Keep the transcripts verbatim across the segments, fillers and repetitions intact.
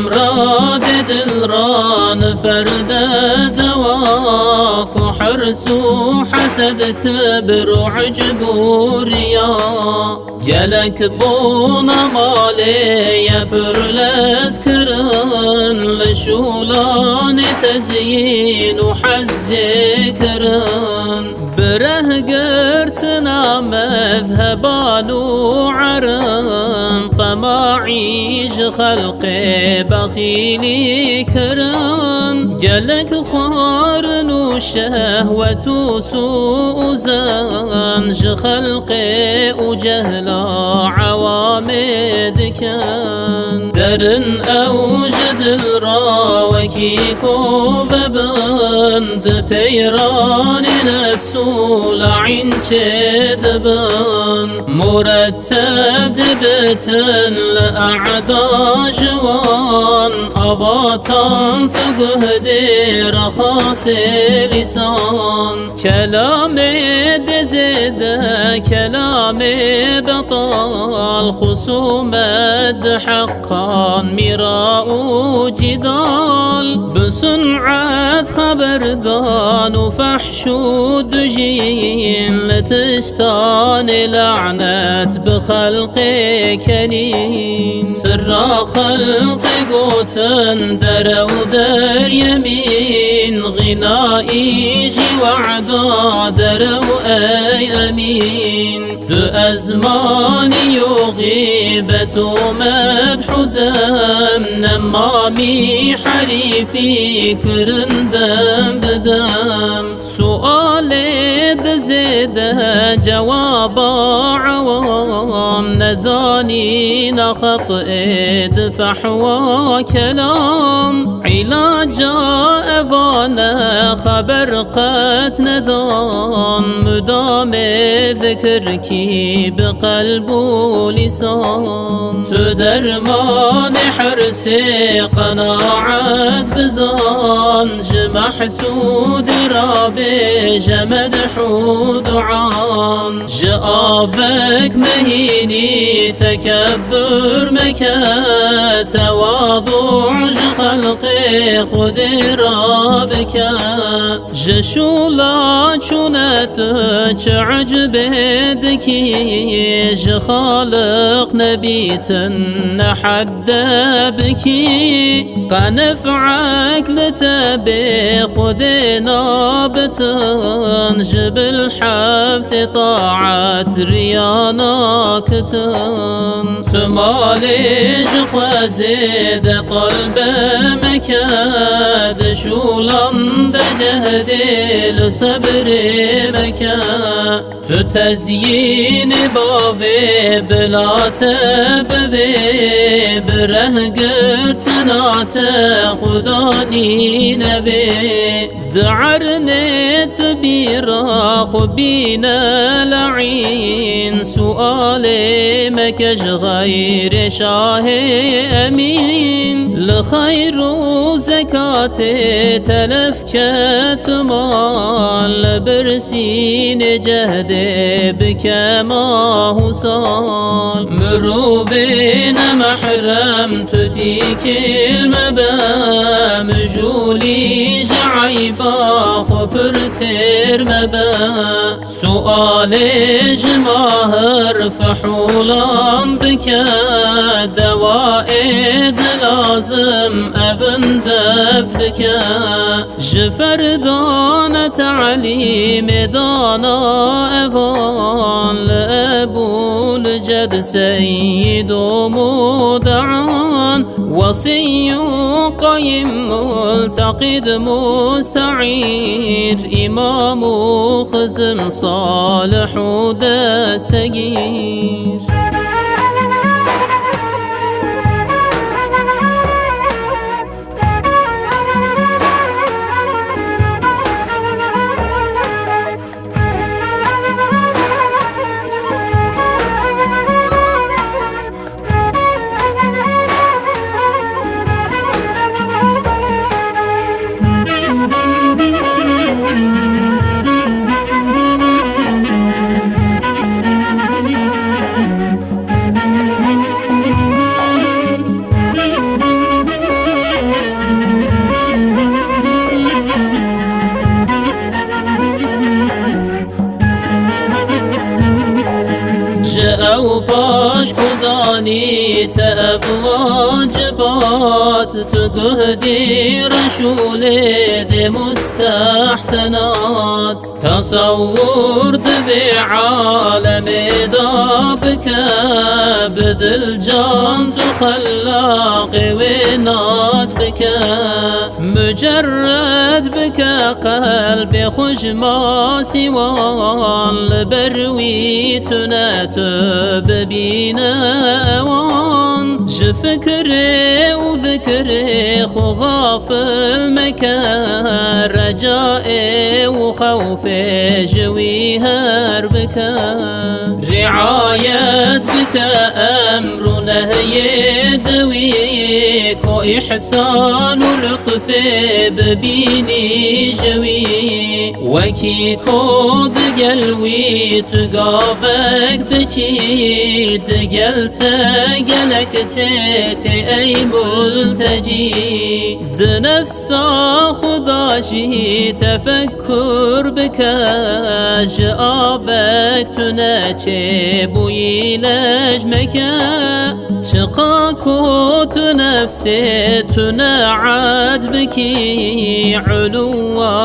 Emradê dil ra niferde dewa, ku hirs û hesed, kibir û icb û riya. Gelek bona malê ye pir lez kirin, li şûlanê tezyîn û hezê kirin. Bi reh girtina mezheban û erin, temaî ji xelqê bexîlî kirin. Gelek xwarin û şehwet û sû û zin ji xelqê û cehla ewamê dikin. Derin ew ji dil ra wekî kove bin, di peyranê nefs û laîn çêdibin. Muretteb dibitin li e'da ji wan, avatan tu guhdê rexasê lîsan. Kelamê dizêde, kelamê betal, xusumet di heqan, mîra û cîdal. Bi sun'et xeberdan û fehş û dijîn, li tiştanê lanet bi xelqê kenî. Sirra xelqê gotin derew deryemîn, xînayî jî wehda derew ey emîn. Du ezmanî yo xîbet û medh û zem, nemamî herîfî kirin dem bi dem. Sualê dizêde cewaba ewam, nezanîna xet'ê di fehwa kelam. Îlaca evane xeber qet nedan, mudamê zikir kî bi qelb û lîsan. Tu dermanê hersê qenaet bizan, ji mehsûdê rabêje medh û duan. Ji avek mehînî tekebbur meke, tewadu ji xelqê Xwedê rabike. Ji şûla çûne tu çi ecibê dikî, ji Xaliq nebîtin ne hedde bikî. Qe nef'ek li te bê Xwedê nabitin, ji bil heftê taet riya nakitin. Tu malê ji xwezê de talbe meke, di şûlan de cehdê li sebrê meke. Tu tezyînê bavê bila te bivê, bi reh girtina te xudanî nevê. Di ernê tu bîra xwe bîne le'în, sualê meke ji xeyrê şahê emîn. Li xeyr û zekatê telef ke tu mal, li birsînê cehdê bike mah û sal. Mirovê nemehrem tu tîkil mebe, mijûlî ji eyba xwe pir têr mebe. Sualê ji mahir fihûlan bike, dewayê di lazim evin deft bike. Ji ferdane telîmê dana evan, li Ebûl Ced seyyîd û mudean. Wesî û qayîm, multeqîd, musteîr, îmam û xizim, salih û destegîr. û paş ku zanî te ev wacibat, tu guhdî reşûlê dê mustehsenat. Tesewwur di vê alemê de bike, bi dil can tu xellaqê wê nas bike. Mucerred bike qelbê xwe ji masî wan, li ber wî tune tu bibîne wan. Ji fikirê û zikirê xwe xafil meke, recaê û xewfê ji wî her bike. Riayet bike emr û nehyê di wî, ku îhsan û lutfê bibînî ji wî. Wekî ku digel wî tu gavek biçî, digel te gelek tê tê ey multecî. Di nefsa xwe da jî tefekkur bike, ji avek tu neçê bûyî lej meke. Çiqa ku tu nefsê tu ne'et bikî, uluwa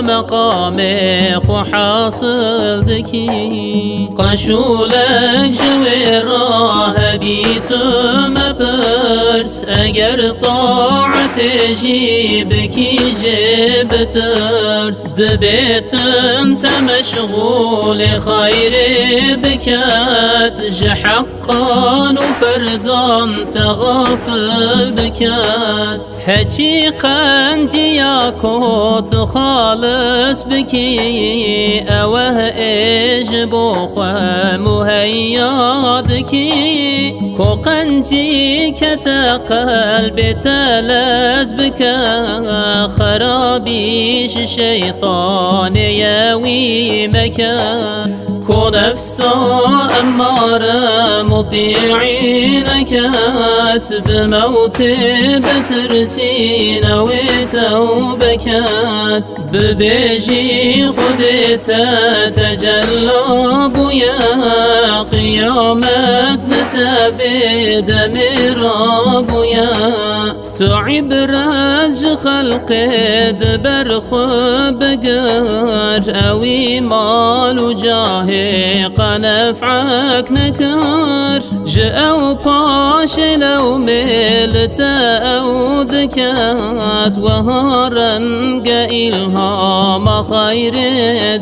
meqamê xwe hasil dikî. Qeşûlek ji wê re hebî tu mepirs, eger taetê jî bikî jê bitirs. Dibêtin te meşxûlê xeyrê biket, ji heq qan û ferdan te xafil biket. Heçî qenciya ku tu xalis bikî, ew ê ji bo xwe muheyya dikî. Ku qencî kete qelbê te lez bike, xerabî ji şeytanê ye wî meke. Ku nefsa emmare mutîî neket, bi mewtê bitirsîne wê tewbe ket. Bibêjî Xwedê te tecella bûye, qiyamet li te vê demê rabûye. Tu îbret ji xelqê di ber xwe bigir, ewî mal û cahê qe nef'ek nekir. Ji ew paşê lewmê li te ew diket, weha renge îlhama xeyrê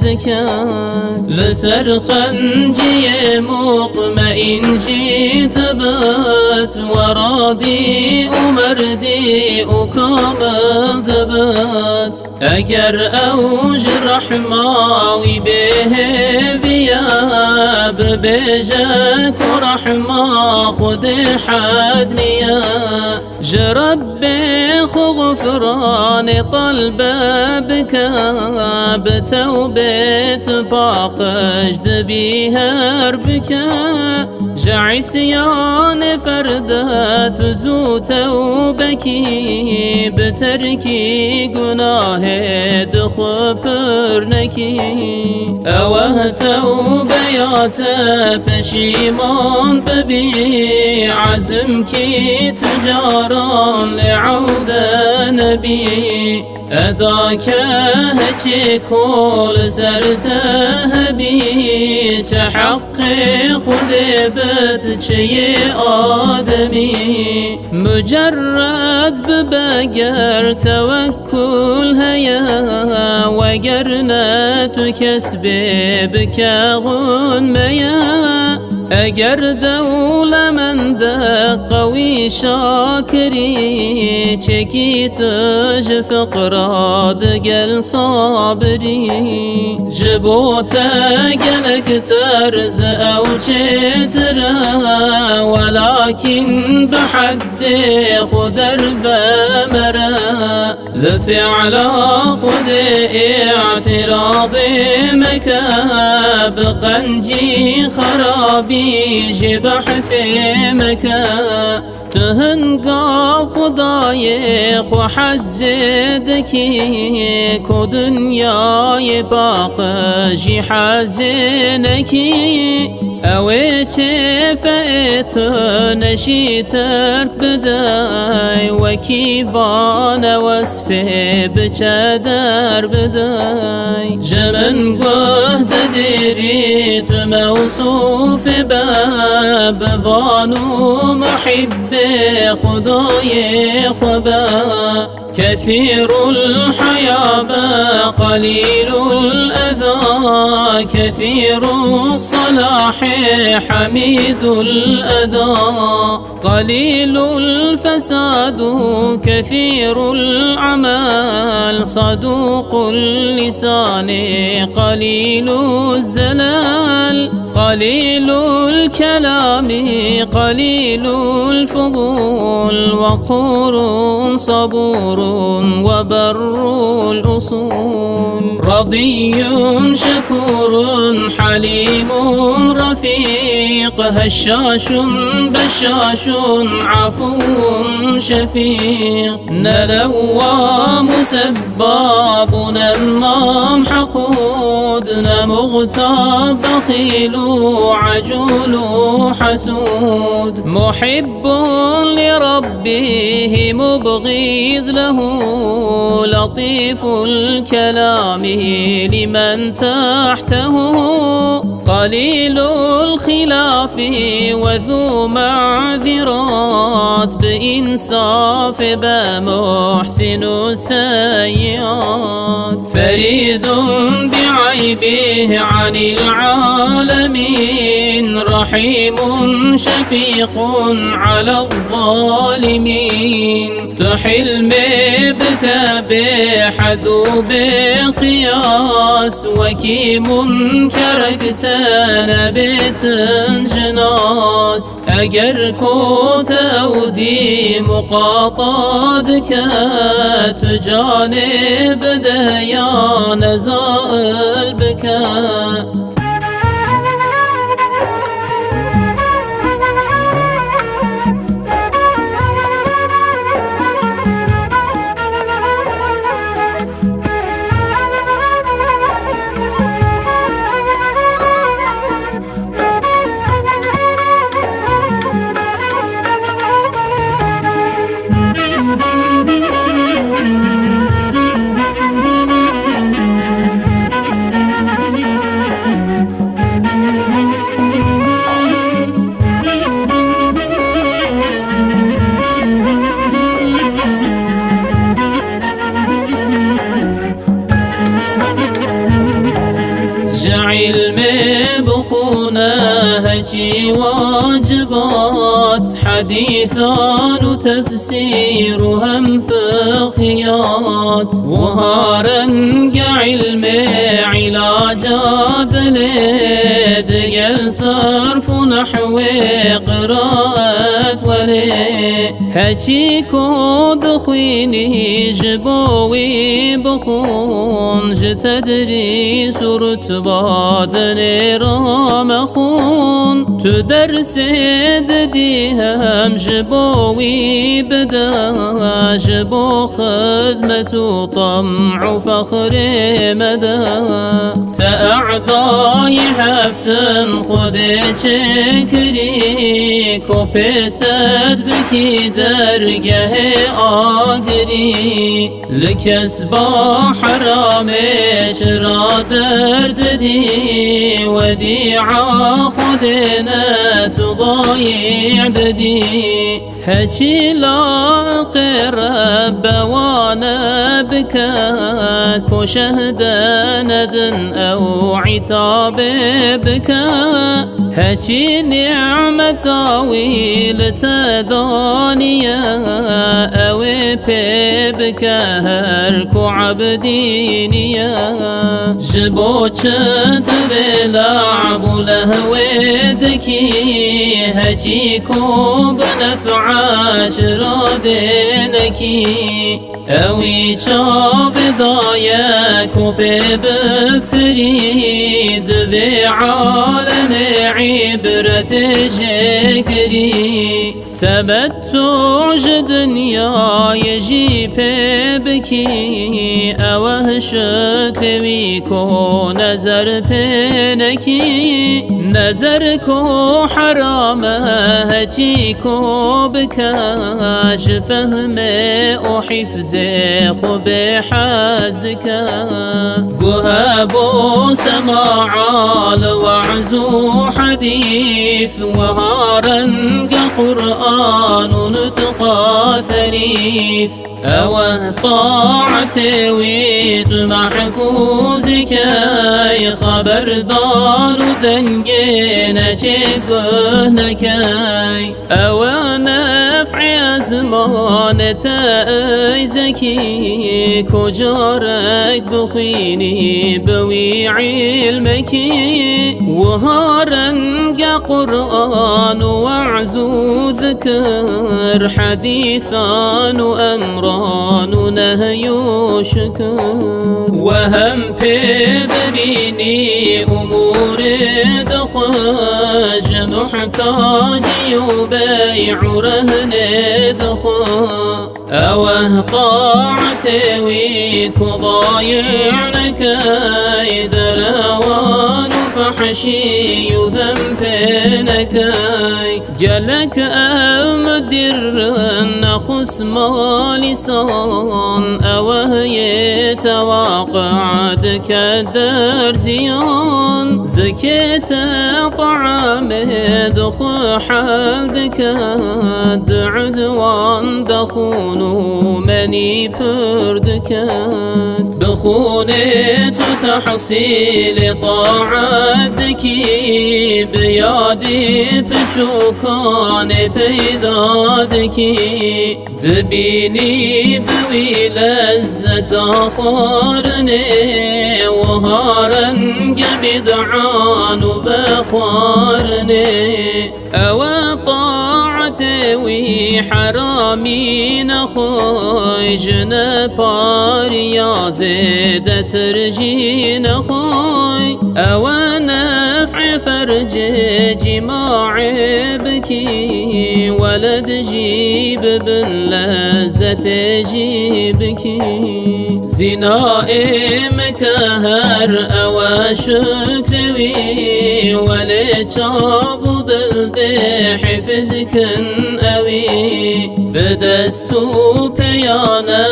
diket. Li ser qenciyê muqmeîn jî dibit, weradî û merdî û kamil dibit. Eger ew ji rehma wî bêhêviye, bibêje ku rehma Xwedê hed niye. Ji Rebbê xwe xufranê talbe bike, bi tewbê tu paqij dibî her bike. Ji îsyanê ferde tu zû tewbekî, bi terkî gunahê di xwe pir nekî. Ew e tewbeya te, peşîman bibî, ezimkî tu caran lê ewde nebî. Eda ke heçê ku li ser te hebî, çi heqê Xwedê bit, çi yê ademî. Mucerred bibe ger tewekkul heye, weger ne tu kesbê bike xwin meye. Eger dewlemende qewî şakirî, çekî tu ji fiqra digel sabirî. Ji bo te gelek terz ew çêtir e, welakîn bi heddê xwe derve mere. Li fi'la Xwedê î'tiradê meke, bi qencî xerabî jê behsê meke. Tu hinga Xwedayê xwe hezê dikî, ku dinyayê paqij jî hezê nekî. Ew ê çêfeyê tu neşî terk bidey, wekî vane wesfê biçe derbidey. Ji min guh didêrî tu mewsûfê be, bi van û muhibbê Xwedayê xwe be. كثير الحيا به قليل الأذى، كثير الصلاح حميد الأداء، قليل الفساد كثير العمل، صدوق اللسان قليل الزلل، قليل الكلام قليل الفضول، وقور صبور وبر الأصول، رضي شكور حليم رفيق، هشاش بشاش عفو شفيق، ne lewwam û sebbab û nemmam heqûd, ne muxtab bexîl û ecûl û hesûd. محب لربه مبغض له، لطيف الكلام لمن تحته، قليل الخلاف وذو معذرات، بإنصاف بمحسن السيئات، فريد بعيبه عن العالمين، رحيم شفيق على الظالمين. Tu hilmê bike bê hed û bê qiyas, wekî munkerek te nebêtin ji nas. Eger ku te ew dî muqata dike, tu canê bide ya nezail bike. Ji ilmê bixûne heçî wacibat, hedîsan û tefsîr û hem fiqhiyat. Wiha renge ilmê îlaca dilê, digel sarf û nehwê qiraet welê. Heçî ku dixwînî ji bo wî bixûn, ji tedrîs û rutba dinêra mexûn. Tu dersê didî hem ji bo wî bide, ji bo xizmet û tam û fexrê mede. Te e'dayî heftin Xwedê çêkirî, ku pê sed bikî dergehê agirî. Li kesba heramê çira derdidî, wedî'a Xwedê ne tu dayî didî. Heçî laqê Rebbe wane bike, ku şehde nedin ew îtabê bike. Heçî nî'meta wî li te daniye, ew ê pê bike her ku ebdî niye. Ji bo çi tu vê le'b û lehwê dikî, heçî ku bi nef'e çira dê nekî? Ewî çavê daye ku pê bifkirî, di vê alemê îbretê jêgirî. Temettû ji dinyayê jî pê bikî, ew e şukrê wî ku nezer pê nekî. Nezer ku heram e, heçî ku bike, ji fehmê û hîfzê xwe bêhez dike. Guh hebû sema'a li we'z û hedîs, wiha renge Qur'an û nutqa serîs. Ew e taetê wî tu mehfûz dikey, xeberdan û dengê neçê guh nekey. Ew e nef'ê ezmanê te ey zekî, ku carek bixwînî bi wî îlmekî. Wiha renge Qur'an û we'z û zikir, hedîsan û emran û nehy û şikir. We hem pê bibînî umûrê dixwe, ji muhtacî û bey'û rehnê dixwe. Ew e taetê wî ku dayi' nekey, derewan û fehşî û zem pê nekey. Gelek ew mudir nexus malîsan, ew e yê tewaqe dike derziyan. Zikê te taamê dixwe hel dike, di udwan de xûn û menî pir dike. Bi xûnê tu tehsîlê taet dikî, bi yadî piçûkanê peyda dikî. Dibînî bi wî lezzeta xwarinê, wiha renge bîd'an û vexwarinê. Ew e taetê wî heramî nexwe, ji nepariya zêdetir jî nexwe. Ew e nef'ê fercê cîmaê bikî, weled jî bibin lezzetê jî bikî. Zîna ê mike her ew e şukrê wî, welê çav û dil dê hîfiz kin ewî. Bi dest û pêyane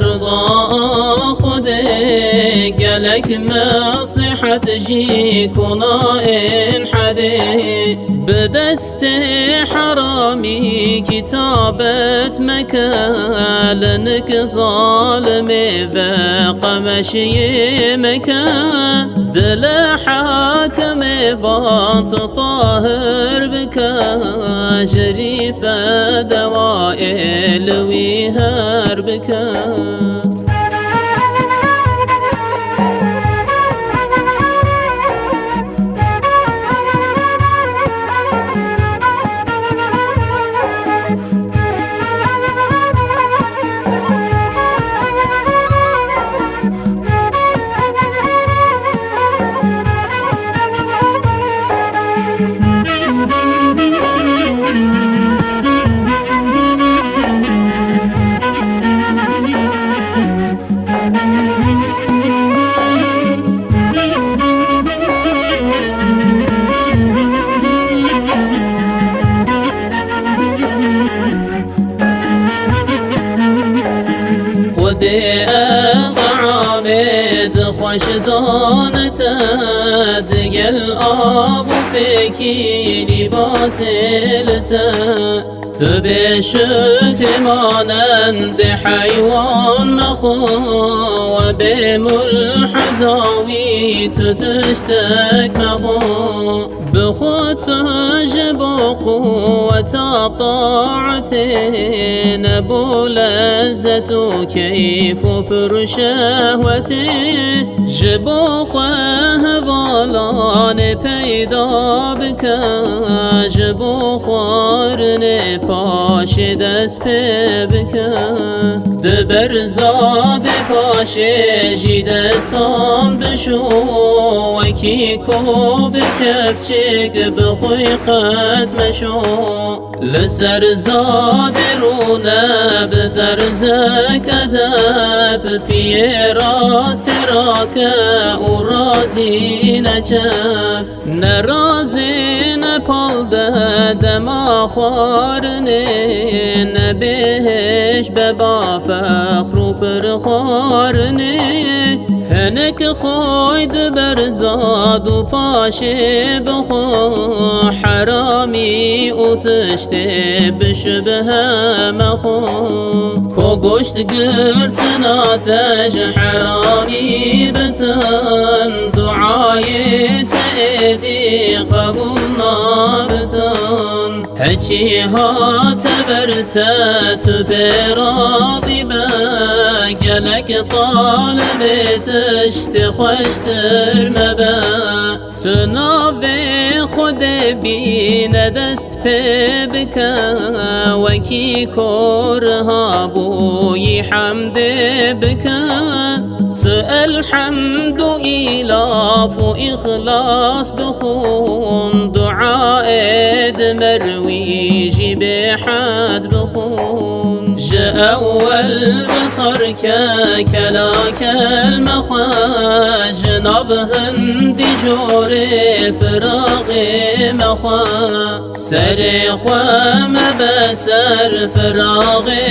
rida Xwedê, gelek meslêhet jî kona ên hedê. Bi destê heramî kîtabet meke, li nik zalimê ve qemeşiyê meke. Dilê hakimê van tu tahir bike, ji rîfe dewayê li wî her bike. Xwedê ev amê di xweş dan te, digel av û fêkî lîbasê li te. Tu bê şukrê manendê heywan mexwe, we bê mulheza wî tu tiştek mexwe. Bi xwe tu ji bo quweta taetê, ne bo lezzet û keyf û pir şehwetê. Ji bo xwe hevalanê peyda bike, ji bo xwarinê paşê dest pê bike. Di berza dê paşê jî destan bişo, wekî ko bi kefçê Bi xwe qet meşo. Li ser zadê rûne bi terzek edeb, piyê rastê rake û razî neçe. Ne razê ne pal de dema xwarinê, ne bêhêş be ba fexr û pir xwarinê. Hinek xwey di ber zad û paşê bixwe, heramî û tiştê bişibhe mexwe. Ko goşt girtina te ji heramî bitin, duayê te êdî qebûl nabitin. Heçî hate ber te, tu pê radî be, gelek talibê tiştê xweştir mebe. Tu navê Xwedê bîne dest pê bike, wekî kor habûyî hemdê bike. Tu elhemd û îlaf û îxlas bixwin, duayê di merwî jî bêhed bixwin. Ji ewel bi ser ke kelakel mexwe, ji nav hindî jorê firaxê mexwe. Serê xwe mebe ser firaxê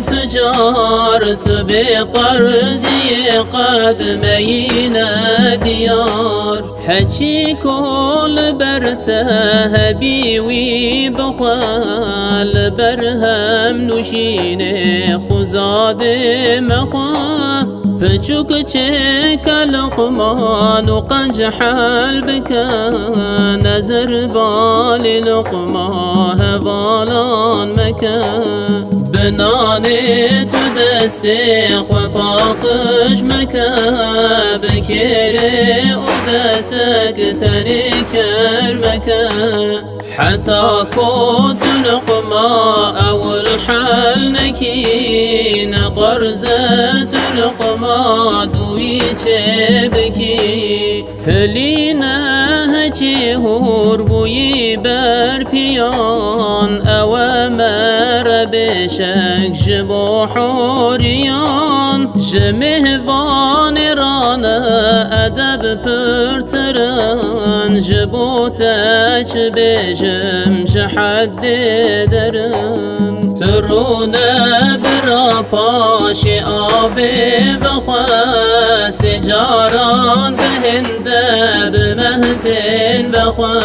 tu car, tu bê qerziyê qed meyîne diyar. Heçî ku li ber te hebî wî bixwe, li ber hem nûşînê xwezadê mexwe. Piçûk çêke Luqman û qenc hel bike, nezir balî luqma hevalan meke. Bi nanê tu destê xwe paqij meke, bi kêrê û destek tenê ker meke. Heta ku tu luqma ewil hel nekî, ne qerze tu luqma dûyî çêbikî. Hilîne heçî hûr bûyî ber piyan, ew e mere bêşek ji bo horiyan. Ji mêvanê rane edeb pirtirin, ji bo te çi bêjim ji heddê derin. Tu rûne bira paşê avê vexwe, sê caran bi hinde bi mehtên vexwe.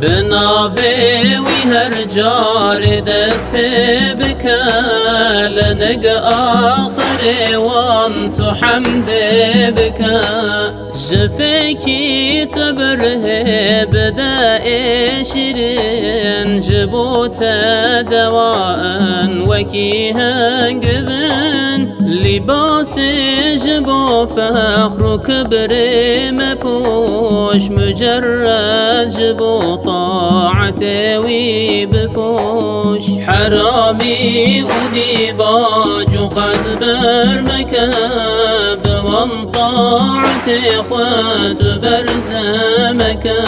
Bi navê wî her carê dest pê bike, li nig axirê wan tu hemdê bike. Ji fêkî tu birhê bide ê şîrin, ji bo te dewa in wekî hengivin. Lîbasê ji bo fexr û kibrê mepoş, mucerred ji bo taetê wî bipoş. Heramî û dîbac û qez ber meke, bi wan taetê xwe tu berze meke.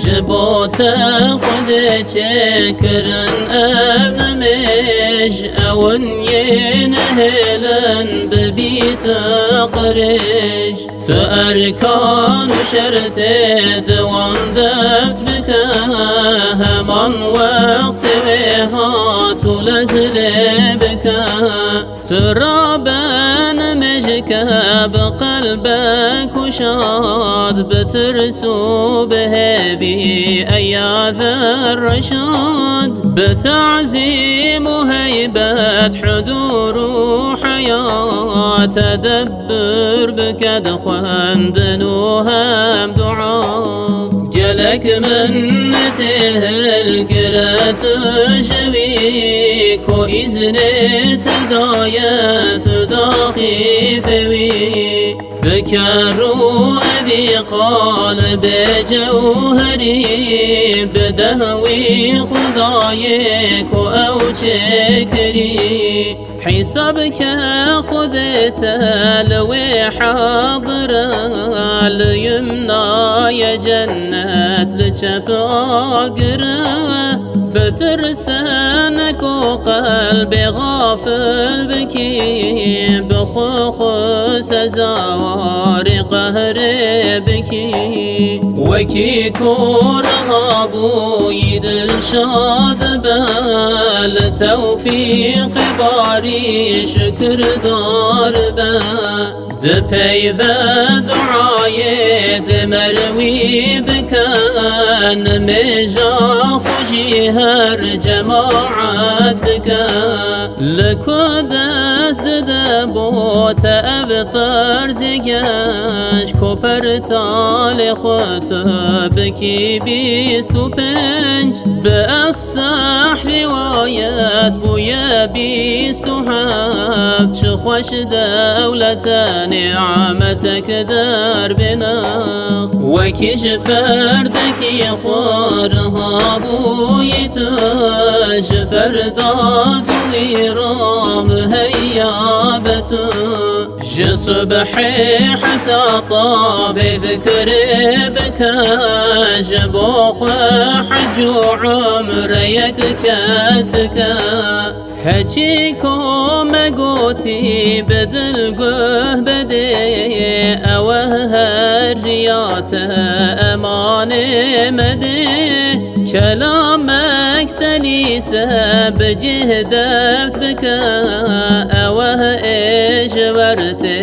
Ji bo te Xwedê çêkirin ev nimêj, ewin yê nehêlin bibî tu qirêj. Tu erkan û şertê di wan deft bike, heman wextê wê hat û lez lê bike. Tu rabe nimêjke bi qelbek û şad, bi tirs û bi hêvî, ey ya Zerreşad, bi tazîm û heybet, hudûr û heyat, tedebbur bike di xwendin û hem dua. Gelek minnetê hilgire tu ji wî, ku îznê te daye tu daxîfê wî. Bi ker û evî qalbê cewherî, bi dehwî Xwedayê ku ew çêkirî. Hîsab ke Xwedê te li wê hadir e, li yimna ye cennet, li çep agir e. Bitirse neko qelbê xafil bikî, bi xwe xwe sezawarê qehrê bikî. Wekî ku reha bûyî dilşad be, li tewfîqê barî şukirdar be. Di peyve duayê dê merwî bike, nimêja xwe jî her cemaet bike. Li ku dest dide bo te ev qerzê genc, ku pertalê xwe tu bikî bîst û pênc. Bi eseh rîwayet bûye bîst û heft, çi xweş dewlete nîmetek derbêne. Wekî ji ferdekî xwe riha bûyî tu, ji ferda dûî ra muheyya be tu. Ji subhê heta tavê zikirê bike, ji bo xwe hec û umreyek kes bike. Heçî ku me gotî bi dil guh bidê, ew e her riya te emanê me dê. Kelamek selîse bi cih deft bike, ew e ê ji wertê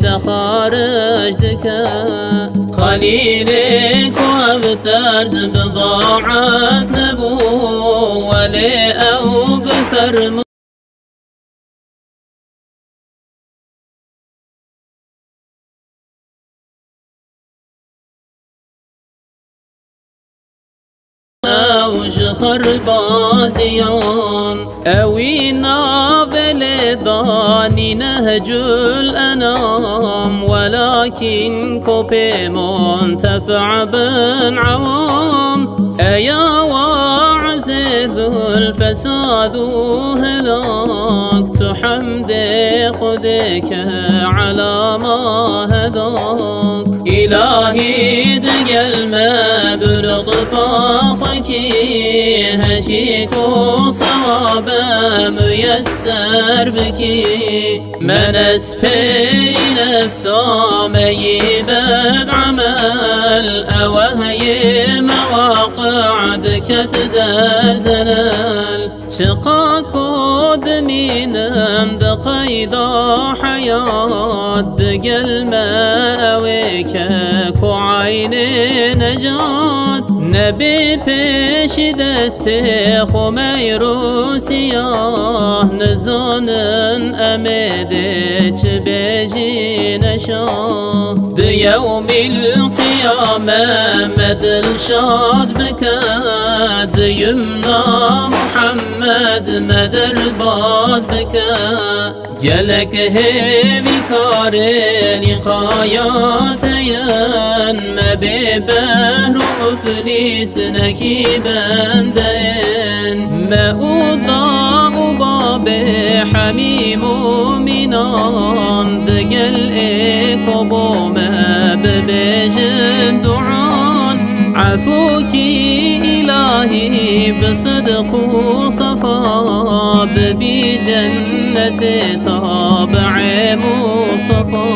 te xaric dike. Xelîlê ku ev terz bidaet nebû, welê ew bi ferman Ew ji xerbaziyan, ewî navê lê danî Nehcul Enam, welakîn ku pê muntefe bin ewam. Eya waizê zul fesad û helak, tu hemdê Xwedê ke elama hedak. Îlahî digel me bi lutfa xwe kî, heşîk û sewabe muyesser bikî. Me nespêrî nefsa me yî bed emel, ew e heyê me waqi diket der zelel. Çiqa ku dimînim di qeyda heyat, digel me ew ê ke ku eynê necat. Nebê pêşî destê xwe meyr û siyah, nizanin em ê dê çi bêjîne şah. Di yewmîl qiyame me dilşad bike, di yimna Muhammed me derbaz bike. Gelek hêvîkarê lîqaya te yin, me bê behr û muflîs nekî bende yin. Me û da û babê hemî mumînan, digel ê ku bo me bibêjin duan. Efûkî îlahî bi sidq û sefa, bibî cennetê tabi'ê Mustafa.